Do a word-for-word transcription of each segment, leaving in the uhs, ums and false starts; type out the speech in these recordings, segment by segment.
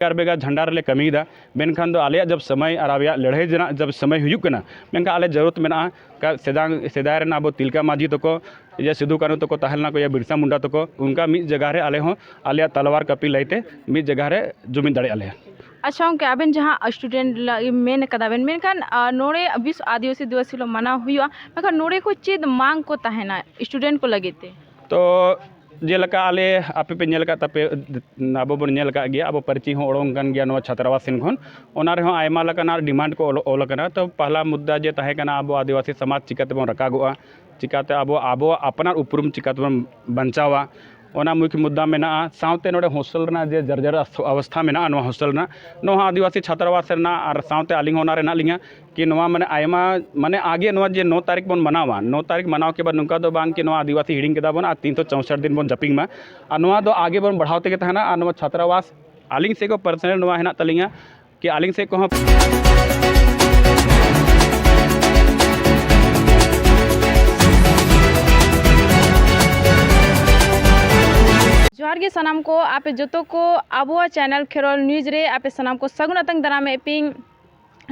ᱵᱷᱮᱜᱟᱨ ᱵᱷᱮᱜᱟᱨ ᱡᱷᱟᱱᱰᱟ ᱨᱮᱞᱮ ᱠᱟᱹᱢᱤᱭᱮᱫᱟ᱾ ᱢᱮᱱᱠᱷᱟᱱ ᱫᱚ ᱟᱞᱮᱭᱟᱜ ᱡᱟᱵ ᱥᱚᱢᱚᱭ ᱟᱨ ᱟᱞᱮᱭᱟᱜ ᱞᱟᱹᱲᱦᱟᱹᱭ ᱨᱮᱱᱟᱜ ᱡᱟᱵ ᱥᱚᱢᱚᱭ ᱦᱩᱭᱩᱜ ᱠᱟᱱᱟ, ᱢᱮᱱᱠᱷᱟᱱ ᱟᱞᱮ ᱡᱟᱹᱨᱩᱲ ᱢᱮᱱᱟᱜᱼᱟ᱾ ᱠᱟ-, ᱥᱮᱫᱟᱭ, ᱥᱮᱫᱟᱭ ᱨᱮᱱ ᱟᱵᱚ ᱛᱤᱞᱠᱟ ᱢᱟᱹᱡᱷᱤ ᱛᱟᱠᱚ, ᱡᱮ ᱥᱤᱫᱩ ᱠᱟᱹᱱᱦᱩ ᱛᱟᱠᱚ ᱛᱟᱦᱮᱸ ᱞᱮᱱᱟ ᱠᱚ, ᱭᱟ ᱵᱤᱨᱥᱟ ᱢᱩᱱᱰᱟ ᱛᱟᱠᱚ, ᱚᱱᱠᱟ ᱢᱤᱫ ᱡᱟᱭᱜᱟ ᱨᱮ ᱟᱞᱮ ᱦᱚᱸ ᱟᱞᱮᱭᱟᱜ ᱛᱟᱞᱣᱟᱨ ᱠᱟᱹᱯᱤ ᱞᱟᱹᱭᱛᱮ ᱢᱤᱫ ᱡᱟᱭᱜᱟ ᱨᱮ ᱡᱩᱢᱤᱫ ᱫᱟᱲᱮᱭᱟᱜᱼᱟ ᱞᱮ᱾ ᱟᱪᱪᱷᱟ ᱜᱚᱢᱠᱮ, ᱟᱵᱮᱱ ᱡᱟᱦᱟᱸ student ᱞᱟᱹᱜᱤᱫ ᱢᱮᱱ ᱠᱟᱫᱟ ᱵᱮᱱ, ᱢᱮᱱᱠᱷᱟᱱ, ᱟ, ᱱᱚᱰᱮ ᱵᱤᱥᱣ ᱟᱹᱫᱤᱵᱟᱹᱥᱤ ᱫᱤᱵᱚᱥ ᱦᱤᱞᱳᱜ ᱢᱟᱱᱟᱣ ᱦᱩᱭᱩᱜᱼᱟ, ᱢᱮᱱᱠᱷᱟᱱ ᱱᱚᱰᱮ ᱠᱚ ᱪᱮᱫ ᱢᱟᱝ ᱠᱚ ᱛᱟᱦᱮᱱᱟ student ᱠᱚ ᱞᱟᱹᱜᱤᱫ ᱛᱮ? ᱛᱚ ᱡᱮᱞᱮᱠᱟ ᱟᱞᱮ, ᱟᱯᱮ ᱯᱮ ᱧᱮᱞ ᱟᱠᱟᱫ ᱛᱟᱯᱮ, ᱟᱵᱚ ᱵᱚᱱ ᱧᱮᱞ ᱟᱠᱟᱫ ᱜᱮᱭᱟ, ᱟᱵᱚ ᱯᱟᱹᱨᱪᱤ ᱦᱚᱸ ᱚᱰᱚᱝ ᱠᱟᱱ ᱜᱮᱭᱟ ᱱᱚᱣᱟ ᱪᱷᱟᱛᱨᱟᱣᱟᱥ ᱥᱮᱱ ᱠᱷᱚᱱ᱾ ᱚᱱᱟ ᱨᱮᱦᱚᱸ ᱟᱭᱢᱟ ᱞᱮᱠᱟᱱᱟᱜ demand ᱠᱚ ᱚᱞ, ᱚᱞ ᱟᱠᱟᱱᱟ᱾ ᱛᱚ ᱯᱟᱦᱞᱟ ᱢᱩᱫᱽᱫᱟ ᱡᱮ ᱛᱟᱦᱮᱸ ᱠᱟᱱᱟ ᱟᱵᱚ ᱟᱹᱫᱤᱵᱟᱹᱥᱤ ᱥᱚᱢᱟᱡᱽ ᱪᱤᱠᱟᱹ ᱛᱮᱵᱚᱱ ᱨᱟᱠᱟᱵᱚᱜᱼᱟ, ᱪᱤᱠᱟᱹᱛᱮ ᱟᱵᱚ ᱟᱵᱚᱣᱟᱜ ᱟᱯᱱᱟᱨ ᱩᱯᱨᱩᱢ ᱪᱤᱠᱟᱹ ᱛᱮᱵᱚᱱ ᱵᱟᱧᱪᱟᱣᱟ, ᱚᱱᱟ ᱢᱩᱠᱷᱭᱚ ᱢᱩᱫᱽᱫᱟ ᱢᱮᱱᱟᱜᱼᱟ᱾ ᱥᱟᱶᱛᱮ ᱱᱚᱰᱮ hostel ᱨᱮᱱᱟᱜ ᱡᱮ ᱡᱚᱨᱡᱚᱨ ᱚᱵᱚᱥᱛᱷᱟ ᱢᱮᱱᱟᱜᱼᱟ ᱱᱚᱣᱟ hostel ᱨᱮᱱᱟᱜ, ᱱᱚᱣᱟ ᱦᱚᱸ ᱟᱹᱫᱤᱵᱟᱹᱥᱤ ᱪᱷᱟᱛᱨᱟᱵᱟᱥ ᱨᱮᱱᱟᱜ, ᱟᱨ ᱥᱟᱶᱛᱮ ᱟᱹᱞᱤᱧ ᱦᱚᱸ ᱚᱱᱟ ᱨᱮ ᱦᱮᱱᱟᱜ ᱞᱤᱧᱟ᱾ ᱠᱤ ᱱᱚᱣᱟ ᱢᱟᱱᱮ ᱟᱭᱢᱟ, ᱢᱟᱱᱮ ᱟᱜᱮ ᱱᱚᱣᱟ ᱡᱮ ᱱᱚ ᱛᱟᱹᱨᱤᱠᱷ ᱵᱚᱱ ᱢᱟᱱᱟᱣᱟ, ᱱᱚ ᱛᱟᱹᱨᱤᱠᱷ ᱢᱟᱱᱟᱣ ᱠᱮ ᱵᱟᱫ ᱱᱚᱝᱠᱟ ᱫᱚ ᱵᱟᱝ ᱠᱤ ᱱᱚᱣᱟ ᱟᱹᱫᱤᱵᱟᱹᱥᱤ ᱦᱤᱲᱤᱧ ᱠᱮᱫᱟ ᱵᱚᱱ ᱟᱨ ᱛᱤᱱᱥᱚ ᱪᱳᱥᱚᱴ ᱫᱤᱱ ᱵᱚᱱ ᱡᱟᱹᱯᱤᱝ ᱢᱟ, ᱟᱨ ᱱᱚᱣᱟ ᱫᱚ ᱟᱜᱮ ᱵᱚᱱ ᱵᱟᱲᱦᱟᱣ ᱛᱮᱜᱮ ᱛᱟᱦᱮᱱᱟ᱾ ᱟᱨ ᱱᱚᱣᱟ ᱪᱷᱟᱛᱨᱟᱵᱟᱥ ᱟᱹᱞᱤᱧ ᱥᱮᱫ ᱠᱚ personal ᱱᱚᱣᱟ ᱦᱮᱱᱟᱜ ᱛᱟᱹᱞᱤᱧᱟ ᱠᱤ ᱟᱹᱞᱤᱧ ᱥᱮᱫ ᱠᱚᱦᱚᱸ᱾ ᱡᱚᱦᱟᱨ ᱜᱮ ᱥᱟᱱᱟᱢ ᱠᱚ, ᱟᱯᱮ ᱡᱚᱛᱚ ᱠᱚ ᱟᱵᱚᱣᱟᱜ channel ᱠᱷᱮᱨᱣᱟᱞ news ᱨᱮ ᱟᱯᱮ ᱥᱟᱱᱟᱢ ᱠᱚ ᱥᱟᱹᱜᱩᱱ ᱟᱛᱟᱝ ᱫᱟᱨᱟᱢᱮᱫ ᱯᱮᱭᱟᱹᱧ᱾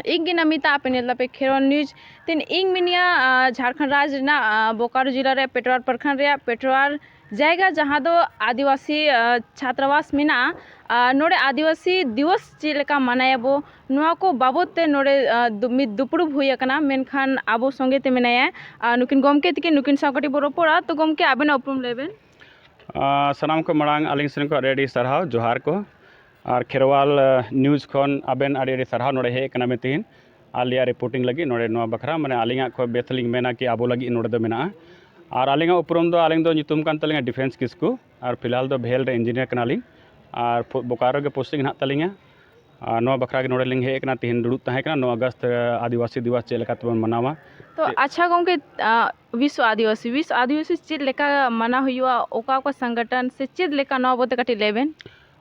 ᱤᱧ ᱜᱮ ᱱᱟᱢᱤᱛᱟ, ᱟᱯᱮ ᱧᱮᱞ ᱫᱟᱯᱮ ᱠᱷᱮᱨᱣᱟᱞ news᱾ ᱛᱤᱱ ᱤᱧ ᱢᱤᱱᱟᱹᱧᱟ, ᱟ, ᱡᱷᱟᱲᱠᱷᱚᱸᱰ ᱨᱟᱡᱽ ᱨᱮᱱᱟᱜ, ᱟ, ᱵᱳᱠᱟᱨᱳ ᱡᱮᱞᱟ ᱨᱮ ᱯᱮᱴᱣᱟᱨ ᱯᱨᱚᱠᱷᱚᱸᱰ ᱨᱮᱭᱟᱜ ᱯᱮᱴᱣᱟᱨ ᱡᱟᱭᱜᱟ, ᱡᱟᱦᱟᱸ ᱫᱚ ᱟᱹᱫᱤᱵᱟᱹᱥᱤ, ᱟ, ᱪᱷᱟᱛᱨᱟᱵᱟᱥ ᱢᱮᱱᱟᱜᱼᱟ᱾ ᱟ, ᱱᱚᱰᱮ ᱟᱹᱫᱤᱵᱟᱹᱥᱤ ᱫᱤᱵᱚᱥ ᱪᱮᱫ ᱞᱮᱠᱟ ᱢᱟᱱᱟᱭᱟᱵᱚ, ᱱᱚᱣᱟ ᱠᱚ ᱵᱟᱵᱚᱛ ᱛᱮ ᱱᱚᱰᱮ, ᱟ, ᱫᱩ-, ᱢᱤᱫ ᱫᱩᱯᱲᱩᱵ ᱦᱩᱭ ᱟᱠᱟᱱᱟ᱾ ᱢᱮᱱᱠᱷᱟᱱ ᱟᱵᱚ ᱥᱚᱸᱜᱮ ᱛᱮ ᱢᱮᱱᱟᱭᱟ, ᱟ, ᱱᱩᱠᱤᱱ ᱜᱚᱢᱠᱮ ᱛᱤᱠᱤᱱ, ᱱᱩᱠᱤᱱ ᱥᱟᱶ ᱠᱟᱹᱴᱤᱡ ᱵᱚ ᱨᱚᱯᱚᱲᱟ᱾ ᱛᱚ ᱜᱚᱢᱠᱮ, ᱟᱵᱮᱱᱟᱜ ᱩᱯᱨᱩᱢ ᱞᱟᱹᱭ ᱵᱮᱱ᱾ ᱟ, ᱥᱟᱱᱟᱢ ᱠᱚ ᱢᱟᱲᱟᱝ ᱟᱹᱞᱤᱧ ᱥᱮᱱ ᱠᱷᱚᱱ ᱟᱹᱰᱤ ᱟᱹᱰᱤ ᱥᱟᱨᱦᱟᱣ, ᱡᱚᱦᱟᱨ ᱠᱚ᱾ ᱟᱨ ᱠᱷᱮᱨᱣᱟᱞ, ᱟ, news ᱠᱷᱚᱱ ᱟᱵᱮᱱ ᱟᱹᱰᱤ ᱟᱹᱰᱤ ᱥᱟᱨᱦᱟᱣ ᱱᱚᱰᱮ ᱦᱮᱡ ᱟᱠᱟᱱᱟ ᱵᱮᱱ ᱛᱤᱦᱤᱧ ᱟᱞᱮᱭᱟᱜ reporting ᱞᱟᱹᱜᱤᱫ ᱱᱚᱰᱮ ᱱᱚᱣᱟ ᱵᱟᱠᱷᱨᱟ, ᱢᱟᱱᱮ ᱟᱹᱞᱤᱧᱟᱜ ᱠᱷᱚᱱ ᱵᱮᱥ ᱞᱤᱧ ᱢᱮᱱᱟ ᱠᱤ ᱟᱵᱚ ᱞᱟᱹᱜᱤᱫ ᱱᱚᱰᱮ ᱫᱚ ᱢᱮᱱᱟᱜᱼᱟ᱾ ᱟᱨ ᱟᱹᱞᱤᱧᱟᱜ ᱩᱯᱨᱩᱢ ᱫᱚ, ᱟᱹᱞᱤᱧ ᱫᱚ ᱧᱩᱛᱩᱢ ᱠᱟᱱ ᱛᱟᱹᱞᱤᱧᱟ ᱰᱤᱯᱷᱮᱱᱥ ᱠᱤᱥᱠᱩ, ᱟᱨ ᱯᱷᱤᱞᱦᱟᱞ ᱫᱚ ᱵᱷᱮᱞ ᱨᱮ engineer ᱠᱟᱱᱟᱞᱤᱧ, ᱟᱨ ᱯᱷᱩ-, ᱵᱳᱠᱟᱨᱳ ᱨᱮᱜᱮ posting ᱦᱮᱱᱟᱜ ᱛᱟᱹᱞᱤᱧᱟ᱾ ᱟᱨ ᱱᱚᱣᱟ ᱵᱟᱠᱷᱨᱟ ᱜᱮ ᱱᱚᱰᱮ ᱞᱤᱧ ᱦᱮᱡ ᱟᱠᱟᱱᱟ, ᱛᱤᱦᱤᱧ ᱫᱩᱲᱩᱵ ᱛᱟᱦᱮᱸ ᱠᱟᱱᱟ ᱱᱚᱣᱟ ᱟᱜᱚᱥᱴ, ᱟ, ᱟᱹᱫᱤᱵᱟᱹᱥᱤ ᱫᱤᱵᱚᱥ ᱪᱮᱫ ᱞᱮᱠᱟ ᱛᱮᱵᱚᱱ ᱢᱟᱱᱟᱣᱟ᱾ ᱛᱚ ᱪᱮᱫ ᱟᱪᱪᱷᱟ ᱜᱚᱢᱠᱮ, ᱟ, ᱵᱤᱥᱣ ᱟᱹᱫᱤᱵᱟᱹᱥᱤ, ᱵᱤᱥᱣ ᱟᱹᱫᱤᱵᱟᱹᱥᱤ ᱪᱮᱫ ᱞᱮᱠᱟ ᱢᱟᱱᱟᱣ ᱦᱩᱭᱩᱜᱼᱟ, ᱚᱠᱟ ᱚᱠᱟ ᱥᱚᱝᱜᱚᱴᱷᱚᱱ ᱥᱮ ᱪᱮᱫ ᱞᱮᱠᱟ, ᱱᱚᱣᱟ ᱵᱚᱞᱛᱮ ᱠᱟᱹᱴᱤᱡ ᱞᱟᱹᱭ ᱵᱮᱱ᱾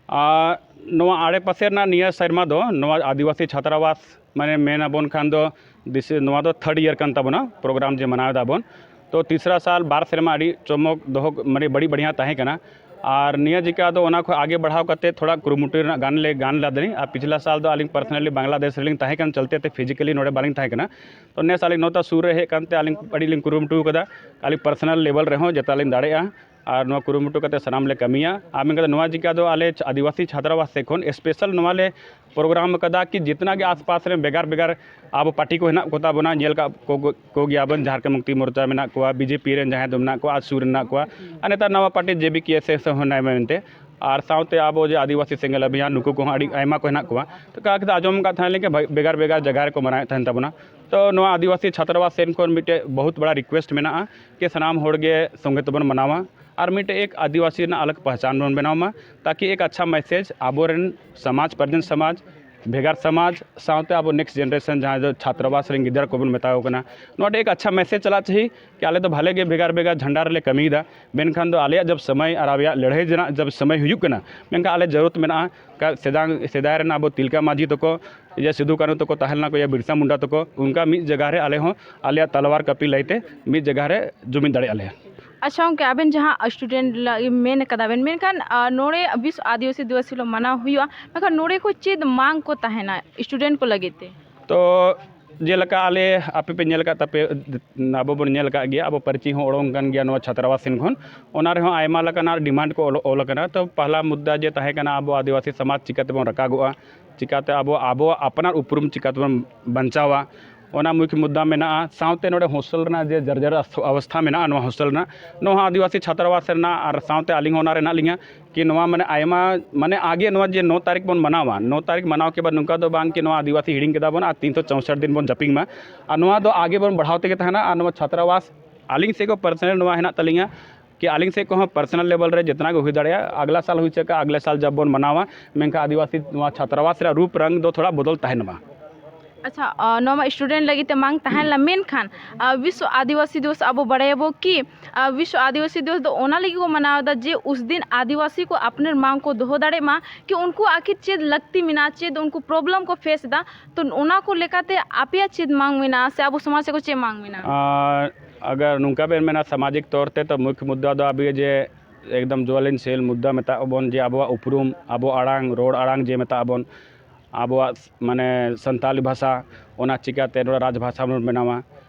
ᱟᱨ ᱱᱚᱣᱟ ᱟᱲᱮ ᱯᱟᱥᱮ ᱨᱮᱱᱟᱜ ᱱᱤᱭᱟᱹ ᱥᱮᱨᱢᱟ ᱫᱚ ᱱᱚᱣᱟ ᱟᱹᱫᱤᱵᱟᱹᱥᱤ ᱪᱷᱟᱛᱨᱟᱵᱟᱥ, ᱢᱟᱱᱮ ᱢᱮᱱ ᱟᱵᱚᱱ ᱠᱷᱟᱱ ᱫᱚ ᱫᱤᱥᱟᱹ, ᱱᱚᱣᱟ ᱫᱚ third year ᱠᱟᱱ ᱛᱟᱵᱚᱱᱟ program ᱡᱮ ᱢᱟᱱᱟᱣ ᱮᱫᱟ ᱵᱚᱱ᱾ ᱛᱚ ᱛᱤᱥᱨᱟ ᱥᱟᱞ ᱵᱟᱨ ᱥᱮᱨᱢᱟ ᱟᱹᱰᱤ ᱪᱚᱢᱚᱠ ᱫᱚᱦᱚ, ᱢᱟᱱᱮ ᱵᱟᱹᱲᱤ ᱵᱟᱲᱤᱭᱟ ᱛᱟᱦᱮᱸ ᱠᱟᱱᱟ᱾ ᱟᱨ ᱱᱤᱭᱟᱹ ᱡᱮᱠᱟ ᱫᱚ ᱚᱱᱟ ᱠᱷᱚᱱ ᱟᱜᱮ ᱵᱟᱲᱦᱟᱣ ᱠᱟᱛᱮ ᱛᱷᱚᱲᱟ ᱠᱩᱨᱩᱢᱩᱴᱩ ᱨᱮᱱᱟᱜ ᱜᱟᱱ ᱞᱮ ᱜᱟᱱ ᱞᱮᱫᱟᱞᱤᱧ᱾ ᱟᱨ ᱯᱤᱪᱷᱞᱟ ᱥᱟᱞ ᱫᱚ ᱟᱹᱞᱤᱧ personally ᱵᱟᱝᱞᱟᱫᱮᱥ ᱨᱮᱞᱤᱧ ᱛᱟᱦᱮᱸ ᱠᱟᱱ ᱪᱚᱞᱛᱮ ᱛᱮ physically ᱱᱚᱰᱮ ᱵᱟᱹᱞᱤᱧ ᱛᱟᱦᱮᱸ ᱠᱟᱱᱟ᱾ ᱛᱚ ᱱᱮᱥ ᱟᱹᱞᱤᱧ ᱱᱚᱛᱮ ᱥᱩᱨ ᱨᱮ ᱦᱮᱡ ᱠᱟᱱᱛᱮ ᱟᱹᱞᱤᱧ ᱟᱹᱰᱤ ᱞᱤᱧ ᱠᱩᱨᱩᱢᱩᱴᱩ ᱠᱟᱫᱟ᱾ ᱟᱹᱞᱤᱧ personal level ᱨᱮᱦᱚᱸ ᱡᱚᱛᱚ ᱞᱤᱧ ᱫᱟᱲᱮᱭᱟᱜᱼᱟ ᱟᱨ ᱱᱚᱣᱟ ᱠᱩᱨᱩᱢᱩᱴᱩ ᱠᱟᱛᱮ ᱥᱟᱱᱟᱢ ᱞᱮ ᱠᱟᱹᱢᱤᱭᱟ᱾ ᱟᱨ ᱢᱮᱱ ᱠᱟᱛᱮ ᱱᱚᱣᱟ ᱡᱮᱠᱟ ᱫᱚ ᱟᱞᱮ ᱟᱹᱫᱤᱵᱟᱹᱥᱤ ᱪᱷᱟᱛᱨᱟᱵᱟᱥ ᱥᱮᱫ ᱠᱷᱚᱱ special ᱱᱚᱣᱟ ᱞᱮ program ᱠᱟᱫᱟ ᱠᱤ ᱡᱤᱛᱱᱟ ᱜᱮ ᱟᱥᱯᱟᱥ ᱨᱮ ᱵᱷᱮᱜᱟᱨ ᱵᱷᱮᱜᱟᱨ ᱟᱵᱚ party ᱠᱚ ᱦᱮᱱᱟᱜ ᱠᱚᱛᱟ ᱵᱚᱱᱟ, ᱧᱮᱞ ᱠᱟᱜ ᱠᱚ, ᱠᱚ ᱜᱮᱭᱟ ᱵᱚᱱ, ᱡᱷᱟᱨᱠᱷᱚᱸᱰ ᱢᱩᱠᱛᱤ ᱢᱳᱨᱪᱟ ᱢᱮᱱᱟᱜ ᱠᱚᱣᱟ, BJP ᱨᱮᱱ ᱡᱟᱦᱟᱸᱭ ᱫᱚ ᱢᱮᱱᱟᱜ ᱠᱚᱣᱟ, ᱟᱥᱩ ᱨᱮ ᱢᱮᱱᱟᱜ ᱠᱚᱣᱟ, ᱟᱨ ᱱᱮᱛᱟᱨ ᱱᱟᱣᱟ party JBKS ᱦᱚᱸ ᱦᱮᱱᱟᱭ ᱢᱮᱱᱛᱮ, ᱟᱨ ᱥᱟᱶᱛᱮ ᱟᱵᱚ ᱡᱮ ᱟᱹᱫᱤᱵᱟᱹᱥᱤ ᱥᱮᱸᱜᱮᱞ ᱚᱵᱷᱤᱭᱟᱱ, ᱱᱩᱠᱩ ᱠᱚᱦᱚᱸ ᱟᱹᱰᱤ ᱟᱭᱢᱟ ᱠᱚ ᱦᱮᱱᱟᱜ ᱠᱚᱣᱟ᱾ ᱛᱚ ᱠᱟ ᱠᱟᱛᱮ ᱟᱸᱡᱚᱢ ᱟᱠᱟᱫ ᱛᱟᱦᱮᱸ ᱞᱮᱱ ᱜᱮ ᱵᱷᱮᱜᱟᱨ ᱵᱷᱮᱜᱟᱨ ᱡᱟᱭᱜᱟ ᱨᱮᱠᱚ ᱢᱟᱱᱟᱣᱮᱫ ᱛᱟᱦᱮᱱ ᱛᱟᱵᱚᱱᱟ᱾ ᱛᱚ ᱱᱚᱣᱟ ᱟᱹᱫᱤᱵᱟᱹᱥᱤ ᱪᱷᱟᱛᱨᱟᱵᱟᱥ ᱥᱮᱱ ᱠᱷᱚᱱ ᱢᱤᱫᱴᱮᱡ ᱵᱚᱦᱩᱛ ᱵᱟᱲᱟ request ᱢᱮᱱᱟᱜᱼᱟ ᱠᱤ ᱥᱟᱱᱟᱢ ᱦᱚᱲ ᱜᱮ ᱥᱚᱸᱜᱮ ᱛᱮᱵᱚᱱ ᱢᱟᱱᱟᱣᱟ ᱟᱨ ᱢᱤᱫᱴᱮᱡ ᱮᱠ ᱟᱹᱫᱤᱵᱟᱹᱥᱤ ᱨᱮᱱᱟᱜ ᱟᱞᱟᱜᱽ ᱯᱮᱦᱪᱟᱱ ᱵᱚᱱ ᱵᱮᱱᱟᱣ ᱢᱟ, ᱛᱟᱠᱤ ᱮᱠ ᱟᱪᱪᱷᱟ message ᱟᱵᱚᱨᱮᱱ ᱥᱚᱢᱟᱡᱽ, ᱯᱨᱚᱡᱮᱱ ᱥᱚᱢᱟᱡᱽ, ᱵᱷᱮᱜᱟᱨ ᱥᱚᱢᱟᱡᱽ, ᱥᱟᱶᱛᱮ ᱟᱵᱚ next generation ᱡᱟᱦᱟᱸᱭ ᱫᱚ ᱪᱷᱟᱛᱨᱟᱵᱟᱥ ᱨᱮᱱ ᱜᱤᱫᱽᱨᱟᱹ ᱠᱚᱵᱚᱱ ᱢᱮᱛᱟ ᱠᱚ ᱠᱟᱱᱟ, ᱱᱚᱣᱟ ᱴᱷᱮᱱ ᱮᱠ ᱟᱪᱪᱷᱟ message ᱪᱟᱞᱟᱜ ᱪᱟᱹᱦᱤ ᱠᱤ ᱟᱞᱮ ᱫᱚ ᱵᱷᱟᱞᱮ ᱜᱮ ᱵᱷᱮᱜᱟᱨ ᱵᱷᱮᱜᱟᱨ ᱡᱷᱟᱱᱰᱟ ᱨᱮᱞᱮ ᱠᱟᱹᱢᱤᱭᱮᱫᱟ, ᱢᱮᱱᱠᱷᱟᱱ ᱫᱚ ᱟᱞᱮᱭᱟᱜ ᱡᱚᱵ ᱥᱚᱢᱚᱭ ᱟᱨ ᱟᱞᱮᱭᱟᱜ ᱞᱟᱹᱲᱦᱟᱹᱭ ᱨᱮᱱᱟᱜ ᱡᱚᱵ ᱥᱚᱢᱚᱭ ᱦᱩᱭᱩᱜ ᱠᱟᱱᱟ, ᱢᱮᱱᱠᱷᱟᱱ ᱟᱞᱮ ᱡᱟᱹᱨᱩᱲ ᱢᱮᱱᱟᱜᱼᱟ ᱠᱟ-, ᱥᱮᱫᱟᱭ, ᱥᱮᱫᱟᱭ ᱨᱮᱱ ᱟᱵᱚ ᱛᱤᱞᱠᱟ ᱢᱟᱹᱡᱷᱤ ᱛᱟᱠᱚ, ᱭᱟ ᱥᱤᱫᱩ ᱠᱟᱹᱱᱦᱩ ᱛᱟᱠᱚ ᱛᱟᱦᱮᱸ ᱞᱮᱱᱟ ᱠᱚ, ᱭᱟ ᱵᱤᱨᱥᱟ ᱢᱩᱱᱰᱟ ᱛᱟᱠᱚ, ᱚᱱᱠᱟ ᱢᱤᱫ ᱡᱟᱭᱜᱟ ᱨᱮ ᱟᱞᱮ ᱦᱚᱸ ᱟᱞᱮᱭᱟᱜ ᱛᱟᱞᱣᱟᱨ ᱠᱟᱹᱯᱤ ᱞᱟᱹᱭᱛᱮ ᱢᱤᱫ ᱡᱟᱭᱜᱟ ᱨᱮ ᱡᱩᱢᱤᱫ ᱫᱟᱲᱮᱭᱟᱜᱼᱟ ᱞᱮ᱾ ᱟᱪᱪᱷᱟ ᱜᱚᱢᱠᱮ, ᱟᱵᱮᱱ ᱡᱟᱦᱟᱸ student ᱞᱟ-, ᱢᱮᱱ ᱠᱟᱫᱟ ᱵᱮᱱ, ᱢᱮᱱᱠᱷᱟᱱ, ᱟ, ᱱᱚᱰᱮ ᱵᱤᱥᱣ ᱟᱹᱫᱤᱵᱟᱹᱥᱤ ᱫᱤᱵᱚᱥ ᱦᱤᱞᱳᱜ ᱢᱟᱱᱟᱣ ᱦᱩᱭᱩᱜᱼᱟ, ᱢᱮᱱᱠᱷᱟᱱ ᱱᱚᱰᱮ ᱠᱚ ᱪᱮᱫ ᱢᱟᱝ ᱠᱚ ᱛᱟᱦᱮᱱᱟ student ᱠᱚ ᱞᱟᱹᱜᱤᱫ ᱛᱮ? ᱛᱚ ᱡᱮᱞᱮᱠᱟ ᱟᱞᱮ, ᱟᱯᱮ ᱯᱮ ᱧᱮᱞ ᱟᱠᱟᱫ ᱛᱟᱯᱮ, ᱟᱵᱚ ᱵᱚᱱ ᱧᱮᱞ ᱟᱠᱟᱫ ᱜᱮᱭᱟ, ᱟᱵᱚ ᱯᱟᱹᱨᱪᱤ ᱦᱚᱸ ᱚᱰᱚᱝ ᱠᱟᱱ ᱜᱮᱭᱟ ᱱᱚᱣᱟ ᱪᱷᱟᱛᱨᱟᱵᱟᱥ ᱥᱮᱱ ᱠᱷᱚᱱ᱾ ᱚᱱᱟ ᱨᱮᱦᱚᱸ ᱟᱭᱢᱟ ᱞᱮᱠᱟᱱᱟᱜ demand ᱠᱚ ᱚᱞ, ᱚᱞ ᱟᱠᱟᱱᱟ᱾ ᱛᱚ ᱯᱟᱦᱞᱟ ᱢᱩᱫᱽᱫᱟ ᱡᱮ ᱛᱟᱦᱮᱸ ᱠᱟᱱᱟ ᱟᱵᱚ ᱟᱹᱫᱤᱵᱟᱹᱥᱤ ᱥᱚᱢᱟᱡᱽ ᱪᱤᱠᱟᱹ ᱛᱮᱵᱚᱱ ᱨᱟᱠᱟᱵᱚᱜᱼᱟ, ᱪᱤᱠᱟᱹᱛᱮ ᱟᱵᱚ, ᱟᱵᱚᱣᱟᱜ ᱟᱯᱱᱟᱨ ᱩᱯᱨᱩᱢ ᱪᱤᱠᱟᱹ ᱛᱮᱵᱚᱱ ᱵᱟᱧᱪᱟᱣᱟ, ᱚᱱᱟ ᱢᱩᱠᱷᱭᱚ ᱢᱩᱫᱽᱫᱟ ᱢᱮᱱᱟᱜᱼᱟ᱾ ᱥᱟᱶᱛᱮ ᱱᱚᱰᱮ hostel ᱨᱮᱱᱟᱜ ᱡᱮ ᱡᱚᱨᱡᱚᱨ ᱚᱵᱚᱥᱛᱷᱟ ᱢᱮᱱᱟᱜᱼᱟ ᱱᱚᱣᱟ hostel ᱨᱮᱱᱟᱜ, ᱱᱚᱣᱟ ᱦᱚᱸ ᱟᱹᱫᱤᱵᱟᱹᱥᱤ ᱪᱷᱟᱛᱨᱟᱵᱟᱥ ᱨᱮᱱᱟᱜ, ᱟᱨ ᱥᱟᱶᱛᱮ ᱟᱹᱞᱤᱧ ᱦᱚᱸ ᱚᱱᱟ ᱨᱮ ᱦᱮᱱᱟᱜ ᱞᱤᱧᱟ᱾ ᱠᱤ ᱱᱚᱣᱟ ᱢᱟᱱᱮ ᱟᱭᱢᱟ, ᱢᱟᱱᱮ ᱟᱜᱮ ᱱᱚᱣᱟ ᱡᱮ ᱱᱚ ᱛᱟᱹᱨᱤᱠᱷ ᱵᱚᱱ ᱢᱟᱱᱟᱣᱟ, ᱱᱚ ᱛᱟᱹᱨᱤᱠᱷ ᱢᱟᱱᱟᱣ ᱠᱮ ᱵᱟᱫ ᱱᱚᱝᱠᱟ ᱫᱚ ᱵᱟᱝ ᱠᱤ ᱱᱚᱣᱟ ᱟᱹᱫᱤᱵᱟᱹᱥᱤ ᱦᱤᱲᱤᱧ ᱠᱮᱫᱟ ᱵᱚᱱ ᱟᱨ ᱛᱤᱱᱥᱚ ᱪᱳᱥᱚᱴ ᱫᱤᱱ ᱵᱚᱱ ᱡᱟᱹᱯᱤᱝ ᱢᱟ᱾ ᱟᱨ ᱱᱚᱣᱟ ᱫᱚ ᱟᱜᱮ ᱵᱚᱱ ᱵᱟᱲᱦᱟᱣ ᱛᱮᱜᱮ ᱛᱟᱦᱮᱱᱟ᱾ ᱟᱨ ᱱᱚᱣᱟ ᱪᱷᱟᱛᱨᱟᱵᱟᱥ ᱟᱹᱞᱤᱧ ᱥᱮᱫ ᱠᱷᱚᱱ personal ᱱᱚᱣᱟ ᱦᱮᱱᱟᱜ ᱛᱟᱹᱞᱤᱧᱟ ᱠᱤ ᱟᱹᱞᱤᱧ ᱥᱮᱫ ᱠᱷᱚᱱ ᱦᱚᱸ personal level ᱨᱮ ᱡᱮᱛᱱᱟ ᱜᱮ ᱦᱩᱭ ᱫᱟᱲᱮᱭᱟᱜᱼᱟ, ᱟᱜᱽᱞᱟ ᱥᱟᱞ ᱦᱩᱭ ᱪᱟᱠᱟ, ᱟᱜᱽᱞᱟ ᱥᱟᱞ ᱡᱟᱵ ᱵᱚᱱ ᱢᱟᱱᱟᱣᱟ, ᱢᱮᱱᱠᱷᱟᱱ ᱟᱹᱫᱤᱵᱟᱹᱥᱤ ᱱᱚᱣᱟ ᱪᱷᱟᱛᱨᱟᱵᱟᱥ ᱨᱮᱭᱟᱜ ᱨᱩᱯ ᱨᱟᱝ ᱫᱚ ᱛᱷᱚᱲᱟ ᱵᱚᱫᱚᱞ ᱛᱟᱦᱮᱱ ᱢᱟ᱾ ᱟᱪᱪᱷᱟ, ᱟ, ᱱᱚᱣᱟ ᱢᱟ student ᱞᱟᱹᱜᱤᱫ ᱛᱮ ᱢᱟᱝ ᱛᱟᱦᱮᱸ ᱞᱮᱱᱟ, ᱢᱮᱱᱠᱷᱟᱱ, ᱟ, ᱵᱤᱥᱣ ᱟᱹᱫᱤᱵᱟᱹᱥᱤ ᱫᱤᱵᱚᱥ ᱟᱵᱚ ᱵᱟᱲᱟᱭᱟᱵᱚ ᱠᱤ, ᱟ, ᱵᱤᱥᱣ ᱟᱹᱫᱤᱵᱟᱹᱥᱤ ᱫᱤᱵᱚᱥ ᱫᱚ ᱚᱱᱟ ᱞᱟᱹᱜᱤᱫ ᱠᱚ ᱢᱟᱱᱟᱣ ᱮᱫᱟ ᱡᱮ ᱩᱥ ᱫᱤᱱ ᱟᱹᱫᱤᱵᱟᱹᱥᱤ ᱠᱚ ᱟᱯᱱᱟᱨ ᱢᱟᱝ ᱠᱚ ᱫᱚᱦᱚ ᱫᱟᱲᱮᱭᱟᱜ ᱢᱟ, ᱠᱤ ᱩᱱᱠᱩ ᱟᱹᱠᱷᱤᱨ ᱪᱮᱫ ᱞᱟᱹᱠᱛᱤ ᱢᱮᱱᱟᱜᱼᱟ, ᱪᱮᱫ ᱩᱱᱠᱩ problem ᱠᱚ face ᱮᱫᱟ, ᱛᱚ ᱚᱱᱟ ᱠᱚ ᱞᱮᱠᱟᱛᱮ ᱟᱯᱮᱭᱟᱜ ᱪᱮᱫ ᱢᱟᱝ ᱢᱮᱱᱟᱜᱼᱟ ᱥᱮ ᱟᱵᱚ ᱥᱚᱢᱟᱡᱽ ᱨᱮ ᱪᱮᱫ ᱢᱟᱝ ᱢᱮᱱᱟᱜᱼᱟ? ᱟᱨ ᱟᱜᱟᱨ ᱱᱚᱝᱠᱟ ᱵᱮᱱ ᱢᱮᱱᱟ ᱥᱟᱢᱟᱡᱤᱠ ᱛᱚᱨ ᱛᱮ, ᱛᱚ ᱢᱩᱠᱷᱭᱚ ᱢᱩᱫᱽᱫᱟ ᱫᱚ ᱟᱵᱚ ᱡᱮ ᱮᱠᱫᱚᱢ ᱡᱩᱣᱟᱞᱤᱱ ᱥᱮᱞ ᱢᱩᱫᱽᱫᱟ ᱢᱮᱛᱟᱜ ᱵᱚᱱ, ᱡᱮ ᱟᱵᱚᱣᱟᱜ ᱩᱯᱨᱩᱢ, ᱟᱵᱚ ᱟᱲᱟᱝ, ᱨᱚᱲ ᱟᱲᱟᱝ ᱡᱮ ᱢᱮᱛᱟᱜ ᱵᱚᱱ, ᱟᱵᱚᱣᱟᱜ ᱢᱟᱱᱮ ᱥᱟᱱᱛᱟᱞᱤ ᱵᱷᱟᱥᱟ, ᱚᱱᱟ ᱪᱤᱠᱟᱹᱛᱮ ᱱᱚᱰᱮ ᱨᱟᱡᱽ ᱵᱷᱟᱥᱟ ᱵᱚᱱ ᱵᱮᱱᱟᱣᱟ᱾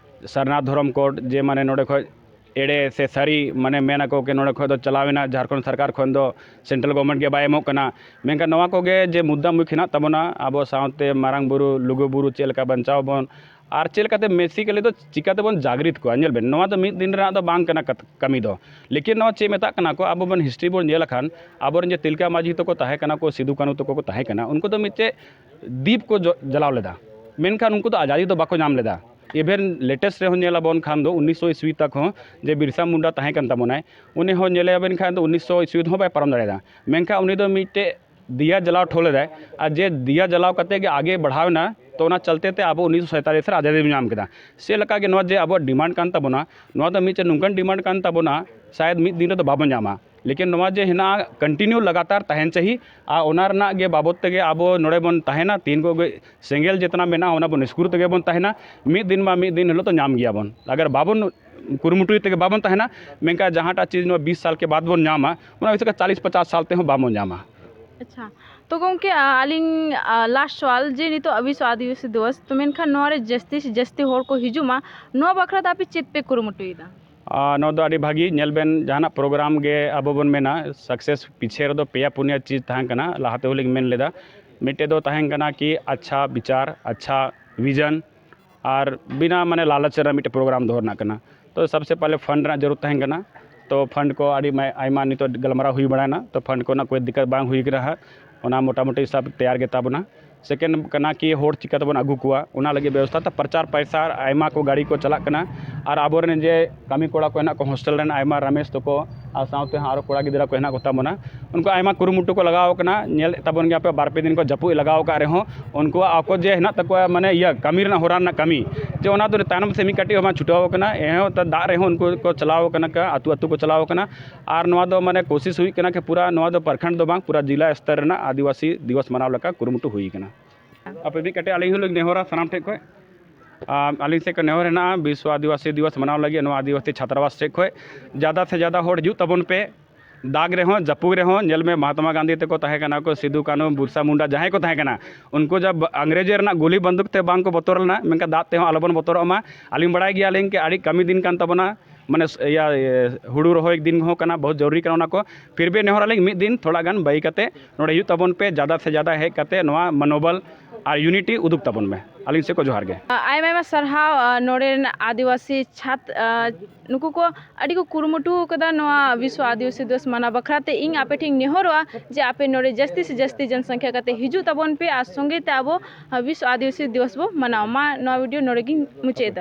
ᱥᱟᱨᱱᱟ ᱫᱷᱚᱨᱚᱢ ᱠᱳᱰ, ᱡᱮ ᱢᱟᱱᱮ ᱱᱚᱰᱮ ᱠᱷᱚᱡ ᱮᱲᱮ ᱥᱮ ᱥᱟᱹᱨᱤ ᱢᱟᱱᱮ ᱢᱮᱱ ᱟᱠᱚ ᱠᱤ ᱱᱚᱰᱮ ᱠᱷᱚᱡ ᱫᱚ ᱪᱟᱞᱟᱣ ᱮᱱᱟ, ᱡᱷᱟᱲᱠᱷᱚᱸᱰ ᱥᱚᱨᱠᱟᱨ ᱠᱷᱚᱱ ᱫᱚ ᱥᱮᱱᱴᱨᱟᱞ ᱜᱚᱵᱷᱚᱨᱱᱢᱮᱱᱴ ᱜᱮ ᱵᱟᱭ ᱮᱢᱚᱜ ᱠᱟᱱᱟ᱾ ᱢᱮᱱᱠᱷᱟᱱ ᱱᱚᱣᱟ ᱠᱚᱜᱮ ᱡᱮ ᱢᱩᱫᱽᱫᱟ ᱢᱩᱠᱷ ᱦᱮᱱᱟᱜ ᱛᱟᱵᱚᱱᱟ, ᱟᱵᱚ ᱥᱟᱶᱛᱮ ᱢᱟᱨᱟᱝ ᱵᱩᱨᱩ, ᱞᱩᱜᱩ ᱵᱩᱨᱩ ᱪᱮᱫ ᱞᱮᱠᱟ ᱵᱟᱧᱪᱟᱣ ᱵᱚᱱ, ᱟᱨ ᱪᱮᱫ ᱞᱮᱠᱟᱛᱮ basically ᱫᱚ ᱪᱤᱠᱟᱹ ᱛᱮᱵᱚᱱ ᱡᱟᱜᱽᱨᱤᱛ ᱠᱚᱣᱟ᱾ ᱧᱮᱞ ᱵᱮᱱ, ᱱᱚᱣᱟ ᱫᱚ ᱢᱤᱫ ᱫᱤᱱ ᱨᱮᱱᱟᱜ ᱫᱚ ᱵᱟᱝ ᱠᱟᱱᱟ ᱠᱟᱛ-, ᱠᱟᱹᱢᱤ ᱫᱚ᱾ ᱞᱮᱠᱤᱱ ᱱᱚᱣᱟ ᱪᱮᱫ ᱢᱮᱛᱟᱜ ᱠᱟᱱᱟ ᱠᱚ, ᱟᱵᱚ ᱵᱚᱱ history ᱵᱚᱱ ᱧᱮᱞ ᱞᱮᱠᱷᱟᱱ, ᱟᱵᱚᱨᱮᱱ ᱡᱮ ᱛᱤᱞᱠᱟ ᱢᱟᱹᱡᱷᱤ ᱛᱟᱠᱚ ᱛᱟᱦᱮᱸ ᱠᱟᱱᱟ ᱠᱚ, ᱥᱤᱫᱩ ᱠᱟᱹᱱᱦᱩ ᱛᱟᱠᱚ ᱠᱚ ᱛᱟᱦᱮᱸ ᱠᱟᱱᱟ, ᱩᱱᱠᱩ ᱫᱚ ᱢᱤᱫᱴᱮᱡ ᱫᱤᱯ ᱠᱚ ᱡᱚ-, ᱡᱟᱞᱟᱣ ᱞᱮᱫᱟ, ᱢᱮᱱᱠᱷᱟᱱ ᱩᱱᱠᱩ ᱫᱚ ᱟᱡᱟᱫᱤ ᱫᱚ ᱵᱟᱠᱚ ᱧᱟᱢ ᱞᱮᱫᱟ᱾ Even latest ᱨᱮᱦᱚᱸ ᱧᱮᱞ ᱟᱵᱚᱱ ᱠᱷᱟᱱ ᱫᱚ ᱩᱱᱤᱥᱥᱚ ᱤᱥᱣᱤ ᱛᱟᱠ ᱦᱚᱸ, ᱡᱮ ᱵᱤᱨᱥᱟ ᱢᱩᱱᱰᱟ ᱛᱟᱦᱮᱸ ᱠᱟᱱ ᱛᱟᱵᱚᱱᱟᱭ, ᱩᱱᱤ ᱦᱚᱸ ᱧᱮᱞᱮᱭᱟᱵᱮᱱ ᱠᱷᱟᱱ ᱫᱚ ᱩᱱᱤᱥᱥᱚ ᱤᱥᱣᱤ ᱦᱚᱸ ᱵᱟᱭ ᱯᱟᱨᱚᱢ ᱫᱟᱲᱮᱭᱟᱫᱟ, ᱢᱮᱱᱠᱷᱟᱱ ᱩᱱᱤ ᱫᱚ ᱢᱤᱫᱴᱮᱡ ᱫᱤᱭᱟ ᱡᱟᱞᱟᱣ ᱴᱷᱚ ᱞᱮᱫᱟᱭ᱾ ᱟᱨ ᱡᱮ ᱫᱤᱭᱟ ᱡᱟᱞᱟᱣ ᱠᱟᱛᱮ ᱜᱮ ᱟᱜᱮ ᱵᱟᱲᱦᱟᱣ ᱮᱱᱟ, ᱛᱚ ᱚᱱᱟ ᱪᱟᱞᱛᱮ ᱛᱮ ᱟᱵᱚ ᱩᱱᱤᱥᱥᱚ ᱥᱟᱸᱭᱛᱟᱞᱤᱥ ᱨᱮ ᱟᱡᱟᱫᱤ ᱵᱚᱱ ᱧᱟᱢ ᱠᱮᱫᱟ᱾ ᱥᱮ ᱞᱮᱠᱟ ᱜᱮ ᱱᱚᱣᱟ ᱡᱮ ᱟᱵᱚᱣᱟᱜ demand ᱠᱟᱱ ᱛᱟᱵᱚᱱᱟ, ᱱᱚᱣᱟ ᱫᱚ ᱢᱤᱫᱴᱮᱱ ᱱᱚᱝᱠᱟᱱ demand ᱠᱟᱱ ᱛᱟᱵᱚᱱᱟ, ᱥᱟᱭᱮᱫ ᱢᱤᱫ ᱫᱤᱱ ᱨᱮᱫᱚ ᱵᱟᱵᱚᱱ ᱧᱟᱢᱟ᱾ ᱞᱮᱠᱤᱱ ᱱᱚᱣᱟ ᱡᱮ ᱦᱮᱱᱟᱜᱼᱟ continue ᱞᱟᱜᱟᱛᱟᱨ ᱛᱟᱦᱮᱱ ᱪᱟᱹᱦᱤ, ᱟᱨ ᱚᱱᱟ ᱨᱮᱱᱟᱜ ᱜᱮ ᱵᱟᱵᱚᱫ ᱛᱮᱜᱮ ᱟᱵᱚ ᱱᱚᱰᱮ ᱵᱚᱱ ᱛᱟᱦᱮᱱᱟ, ᱛᱤᱱ ᱠᱚ ᱜᱮ ᱥᱮᱸᱜᱮᱞ ᱡᱮᱛᱱᱟ ᱢᱮᱱᱟᱜᱼᱟ ᱚᱱᱟ ᱵᱚᱱ ᱤᱥᱠᱩᱨ ᱛᱮᱜᱮ ᱵᱚᱱ ᱛᱟᱦᱮᱱᱟ᱾ ᱢᱤᱫ ᱫᱤᱱ ᱢᱟ ᱢᱤᱫ ᱫᱤᱱ ᱦᱤᱞᱳᱜ ᱫᱚ ᱧᱟᱢ ᱜᱮᱭᱟᱵᱚᱱ᱾ ᱟᱜᱟᱨ ᱵᱟᱵᱚᱱ ᱠᱩᱨᱩᱢᱩᱴᱩᱭ ᱛᱮᱜᱮ ᱵᱟᱵᱚᱱ ᱛᱟᱦᱮᱱᱟ, ᱢᱮᱱᱠᱷᱟᱱ ᱡᱟᱦᱟᱸᱴᱟᱜ ᱪᱤᱡᱽ ᱱᱚᱣᱟ ᱵᱤᱥ ᱥᱟᱞ ᱠᱮ ᱵᱟᱫ ᱵᱚᱱ ᱧᱟᱢᱟ, ᱚᱱᱟ ᱦᱩᱭ ᱥᱟᱠᱟ ᱪᱟᱞᱤᱥ ᱯᱚᱪᱟᱥ ᱥᱟᱞ ᱛᱮᱦᱚᱸ ᱵᱟᱵᱚᱱ ᱧᱟᱢᱟ᱾ ᱟᱪᱪᱷᱟ, ᱛᱚ ᱜᱚᱢᱠᱮ, ᱟ-, ᱟᱹᱞᱤᱧ, ᱟ, last ᱥᱚᱣᱟᱞ ᱡᱮ ᱱᱤᱛᱚᱜ ᱵᱤᱥᱥᱚ ᱟᱹᱫᱤᱵᱟᱹᱥᱤ ᱫᱤᱵᱚᱥ, ᱛᱚ ᱢᱮᱱᱠᱷᱟᱱ ᱱᱚᱣᱟ ᱨᱮ ᱡᱟᱹᱥᱛᱤ ᱥᱮ ᱡᱟᱹᱥᱛᱤ ᱦᱚᱲ ᱠᱚ ᱦᱤᱡᱩᱜ ᱢᱟ, ᱱᱚᱣᱟ ᱵᱟᱠᱷᱨᱟ ᱛᱮ ᱟᱯᱮ ᱪᱮᱫ ᱯᱮ ᱠᱩᱨᱩᱢᱩᱴᱩᱭᱮᱫᱟ? ᱟᱨ ᱱᱚᱣᱟ ᱫᱚ ᱟᱹᱰᱤ ᱵᱷᱟᱹᱜᱤ᱾ ᱧᱮᱞ ᱵᱮᱱ, ᱡᱟᱦᱟᱱᱟᱜ program ᱜᱮ ᱟᱵᱚ ᱵᱚᱱ ᱢᱮᱱᱟ success ᱯᱤᱪᱷᱮ ᱨᱮᱫᱚ ᱯᱮᱭᱟ ᱯᱩᱱᱭᱟ ᱪᱤᱡᱽ ᱛᱟᱦᱮᱱ ᱠᱟᱱᱟ, ᱞᱟᱦᱟ ᱛᱮᱦᱚᱸ ᱞᱤᱧ ᱢᱮᱱ ᱞᱮᱫᱟ᱾ ᱢᱤᱫᱴᱮᱡ ᱫᱚ ᱛᱟᱦᱮᱱ ᱠᱟᱱᱟ ᱠᱤ ᱟᱪᱪᱷᱟ ᱵᱤᱪᱟᱨ, ᱟᱪᱪᱷᱟ vision, ᱟᱨ ᱵᱤᱱᱟ ᱢᱟᱱᱮ ᱞᱟᱞᱚᱪ ᱨᱮᱱᱟᱜ ᱢᱤᱫᱴᱮᱡ program ᱫᱚᱦᱚ ᱨᱮᱱᱟᱜ ᱠᱟᱱᱟ᱾ ᱛᱚ ᱥᱚᱵᱥᱮ ᱯᱟᱦᱞᱮ fund ᱨᱮᱱᱟᱜ ᱡᱟᱹᱨᱩᱲ ᱛᱟᱦᱮᱱ ᱠᱟᱱᱟ᱾ ᱛᱚ fund ᱠᱚ ᱟᱹᱰᱤ ᱢᱟᱭ-, ᱟᱭᱢᱟ ᱱᱤᱛᱚᱜ ᱜᱟᱞᱢᱟᱨᱟᱣ ᱦᱩᱭ ᱵᱟᱲᱟᱭᱮᱱᱟ, ᱛᱚ fund ᱠᱚᱨᱮᱱᱟᱜ ᱠᱳᱭ ᱫᱤᱠᱠᱟᱛ ᱵᱟᱝ ᱦᱩᱭ ᱠᱟᱱᱟ ᱦᱟᱸᱜ, ᱚᱱᱟ ᱢᱚᱴᱟᱢᱩᱴᱤ ᱥᱟᱵ ᱛᱮᱭᱟᱨ ᱜᱮ ᱛᱟᱵᱚᱱᱟ᱾ Second ᱠᱟᱱᱟ ᱠᱤ ᱦᱚᱲ ᱪᱤᱠᱟᱹ ᱛᱮᱵᱚᱱ ᱟᱹᱜᱩ ᱠᱚᱣᱟ, ᱚᱱᱟ ᱞᱟᱹᱜᱤᱫ ᱵᱮᱵᱚᱥᱛᱷᱟ᱾ ᱛᱚ ᱯᱨᱚᱪᱟᱨ ᱯᱨᱚᱥᱟᱨ ᱟᱭᱢᱟ ᱠᱚ ᱜᱟᱹᱲᱤ ᱠᱚ ᱪᱟᱞᱟᱜ ᱠᱟᱱᱟ, ᱟᱨ ᱟᱵᱚᱨᱮᱱ ᱡᱮ ᱠᱟᱹᱢᱤ ᱠᱚᱲᱟ ᱠᱚ ᱦᱮᱱᱟᱜ ᱠᱚᱣᱟ hostel ᱨᱮᱱ, ᱟᱭᱢᱟ ᱨᱟᱢᱮᱥ ᱛᱟᱠᱚ, ᱟᱨ ᱥᱟᱶᱛᱮ ᱦᱚᱸ ᱟᱨᱚ ᱠᱚᱲᱟ ᱜᱤᱫᱽᱨᱟᱹ ᱠᱚ ᱦᱮᱱᱟᱜ ᱠᱚᱛᱟ ᱵᱚᱱᱟ, ᱩᱱᱠᱩ ᱟᱭᱢᱟ ᱠᱩᱨᱩᱢᱩᱴᱩ ᱠᱚ ᱞᱟᱜᱟᱣ ᱠᱟᱱᱟ᱾ ᱧᱮᱞᱮᱫ ᱛᱟᱵᱚᱱ ᱜᱮᱭᱟ ᱯᱮ, ᱵᱟᱨ ᱯᱮ ᱫᱤᱱ ᱠᱚ ᱡᱟᱹᱯᱩᱫ ᱞᱟᱜᱟᱣ ᱟᱠᱟᱫ ᱨᱮᱦᱚᱸ, ᱩᱱᱠᱩᱣᱟᱜ ᱟᱠᱚ ᱡᱮ ᱦᱮᱱᱟᱜ ᱛᱟᱠᱚᱣᱟ ᱢᱟᱱᱮ ᱤᱭᱟᱹ ᱠᱟᱹᱢᱤ ᱨᱮᱱᱟᱜ ᱦᱚᱨᱟ ᱨᱮᱱᱟᱜ ᱠᱟᱹᱢᱤ, ᱡᱮ ᱚᱱᱟ ᱫᱚ ᱛᱟᱭᱱᱚᱢ ᱥᱮᱫ ᱢᱤᱫ ᱠᱟᱹᱴᱤᱡ ᱦᱚᱸ ᱵᱟᱝ ᱪᱷᱩᱴᱟᱹᱣ ᱠᱟᱱᱟ᱾ ᱮᱱᱦᱚᱸ ᱫᱟᱜ ᱨᱮᱦᱚᱸ ᱩᱱᱠᱩ ᱠᱚ ᱪᱟᱞᱟᱣ ᱠᱟᱱᱟ, ᱠᱟ-, ᱟᱹᱛᱩ ᱟᱹᱛᱩ ᱠᱚ ᱪᱟᱞᱟᱣ ᱠᱟᱱᱟ᱾ ᱟᱨ ᱱᱚᱣᱟ ᱫᱚ ᱢᱟᱱᱮ ᱠᱳᱥᱤᱥ ᱦᱩᱭᱩᱜ ᱠᱟᱱᱟ ᱠᱤ ᱯᱩᱨᱟ ᱱᱚᱣᱟ ᱫᱚ ᱯᱨᱚᱠᱷᱚᱸᱰ ᱫᱚ ᱵᱟᱝ, ᱯᱩᱨᱟ ᱡᱤᱞᱟ ᱥᱛᱚᱨ ᱨᱮᱱᱟᱜ ᱟᱹᱫᱤᱵᱟᱹᱥᱤ ᱫᱤᱵᱚᱥ ᱢᱟᱱᱟᱣ ᱞᱮᱠᱟ ᱠᱩᱨᱩᱢᱩᱴᱩ ᱦᱩᱭ ᱠᱟᱱᱟ᱾ ᱟᱯᱮ ᱢᱤᱫ ᱠᱟᱹᱴᱤᱡ ᱟᱹᱞᱤᱧ ᱦᱚᱸᱞᱤᱧ ᱱᱮᱦᱚᱨᱟ ᱥᱟᱱᱟᱢ ᱴᱷᱮᱱ ᱠᱷᱚᱱ, ᱟᱨ ᱟᱹᱞᱤᱧ ᱥᱮᱫ ᱠᱷᱚᱱ ᱱᱮᱦᱚᱨ ᱦᱮᱱᱟᱜᱼᱟ, ᱵᱤᱥᱥᱚ ᱟᱹᱫᱤᱵᱟᱹᱥᱤ ᱫᱤᱵᱚᱥ ᱢᱟᱱᱟᱣ ᱞᱟᱹᱜᱤᱫ ᱱᱚᱣᱟ ᱟᱹᱫᱤᱵᱟᱹᱥᱤ ᱪᱷᱟᱛᱨᱟᱵᱟᱥ ᱴᱷᱮᱱ ᱠᱷᱚᱱ ᱡᱟᱫᱟ ᱥᱮ ᱡᱟᱫᱟ ᱦᱚᱲ ᱦᱤᱡᱩᱜ ᱛᱟᱵᱚᱱ ᱯᱮ᱾ ᱫᱟᱜᱽ ᱨᱮᱦᱚᱸ, ᱡᱟᱹᱯᱩᱫ ᱨᱮᱦᱚᱸ, ᱧᱮᱞ ᱢᱮ, ᱢᱟᱦᱟᱛᱢᱟ ᱜᱟᱱᱫᱷᱤ ᱛᱟᱠᱚ ᱛᱟᱦᱮᱸ ᱠᱟᱱᱟ ᱠᱚ, ᱥᱤᱫᱩ ᱠᱟᱹᱱᱦᱩ, ᱵᱤᱨᱥᱟ ᱢᱩᱱᱰᱟ, ᱡᱟᱦᱟᱸᱭ ᱠᱚ ᱛᱟᱦᱮᱸ ᱠᱟᱱᱟ, ᱩᱱᱠᱩ ᱡᱟᱵ ᱟᱝᱨᱮᱡᱽ ᱨᱮᱱᱟᱜ ᱜᱩᱞᱤ ᱵᱟᱱᱫᱩᱠ ᱛᱮ ᱵᱟᱝ ᱠᱚ ᱵᱚᱛᱚᱨ ᱞᱮᱱᱟ, ᱢᱮᱱᱠᱷᱟᱱ ᱫᱟᱜ ᱛᱮᱦᱚᱸ ᱟᱞᱚᱵᱚᱱ ᱵᱚᱛᱚᱨᱚᱜ ᱢᱟ᱾ ᱟᱹᱞᱤᱧ ᱵᱟᱲᱟᱭ ᱜᱮᱭᱟᱞᱤᱧ ᱠᱤ ᱟᱹᱰᱤ ᱠᱟᱹᱢᱤ ᱫᱤᱱ ᱠᱟᱱ ᱛᱟᱵᱚᱱᱟ, ᱢᱟᱱᱮ ᱤᱭᱟᱹ ᱦᱩᱲᱩ ᱨᱚᱦᱚᱭ ᱫᱤᱱ ᱦᱚᱸ ᱠᱟᱱᱟ, ᱵᱚᱦᱩᱛ ᱡᱚᱨᱩᱨᱤ ᱠᱟᱱᱟ ᱚᱱᱟ ᱠᱚ᱾ ᱯᱷᱤᱨ ᱵᱷᱤ ᱱᱮᱦᱚᱨ ᱟᱹᱞᱤᱧ ᱢᱤᱫ ᱫᱤᱱ ᱛᱷᱚᱲᱟ ᱜᱟᱱ ᱵᱟᱹᱭ ᱠᱟᱛᱮ ᱱᱚᱰᱮ ᱦᱤᱡᱩᱜ ᱛᱟᱵᱚᱱ ᱯᱮ, ᱡᱟᱫᱟ ᱥᱮ ᱡᱟᱫᱟ ᱦᱮᱡ ᱠᱟᱛᱮ ᱱᱚᱣᱟ ᱢᱚᱱᱳᱵᱚᱞ ᱟᱨ ᱤᱭᱩᱱᱤᱴᱤ ᱩᱫᱩᱜ ᱛᱟᱵᱚᱱ ᱢᱮ᱾ ᱟᱹᱞᱤᱧ ᱥᱮᱫ ᱠᱚ ᱡᱚᱦᱟᱨ ᱜᱮ᱾ ᱟᱭᱢᱟ ᱟᱭᱢᱟ ᱥᱟᱨᱦᱟᱣ᱾ ᱟᱨ ᱱᱚᱰᱮ ᱨᱮᱱ ᱟᱹᱫᱤᱵᱟᱹᱥᱤ ᱪᱷᱟᱛ ᱟᱨ ᱱᱩᱠᱩ ᱠᱚ ᱟᱹᱰᱤ ᱠᱚ ᱠᱩᱨᱩᱢᱩᱴᱩ ᱟᱠᱟᱫᱟ ᱱᱚᱣᱟ ᱵᱤᱥᱣᱚ ᱟᱹᱫᱤᱵᱟᱹᱥᱤ ᱫᱤᱵᱚᱥ ᱢᱟᱱᱟᱣ ᱵᱟᱠᱷᱨᱟ ᱛᱮ ᱤᱧ ᱟᱯᱮ ᱴᱷᱮᱱ ᱱᱮᱦᱚᱨᱚᱜᱼᱟ ᱡᱮ ᱟᱯᱮ ᱱᱚᱰᱮ ᱡᱟᱹᱥᱛᱤ ᱥᱮ ᱡᱟᱹᱥᱛᱤ ᱡᱚᱱᱥᱚᱝᱠᱷᱟ ᱠᱟᱛᱮ ᱦᱤᱡᱩᱜ ᱛᱟᱵᱚᱱ ᱯᱮ ᱟᱨ ᱥᱚᱸᱜᱮ ᱛᱮ ᱟᱵᱚ ᱵᱤᱥᱣᱚ ᱟᱹᱫᱤᱵᱟᱹᱥᱤ ᱫᱤᱵᱚᱥ ᱵᱚ ᱢᱟᱱᱟᱣᱟ᱾ ᱢᱟ ᱱᱚᱣᱟ ᱵᱷᱤᱰᱤᱭᱳ ᱱᱚᱰᱮ ᱜᱤᱧ ᱢᱩᱪᱟᱹᱫ ᱮᱫᱟ᱾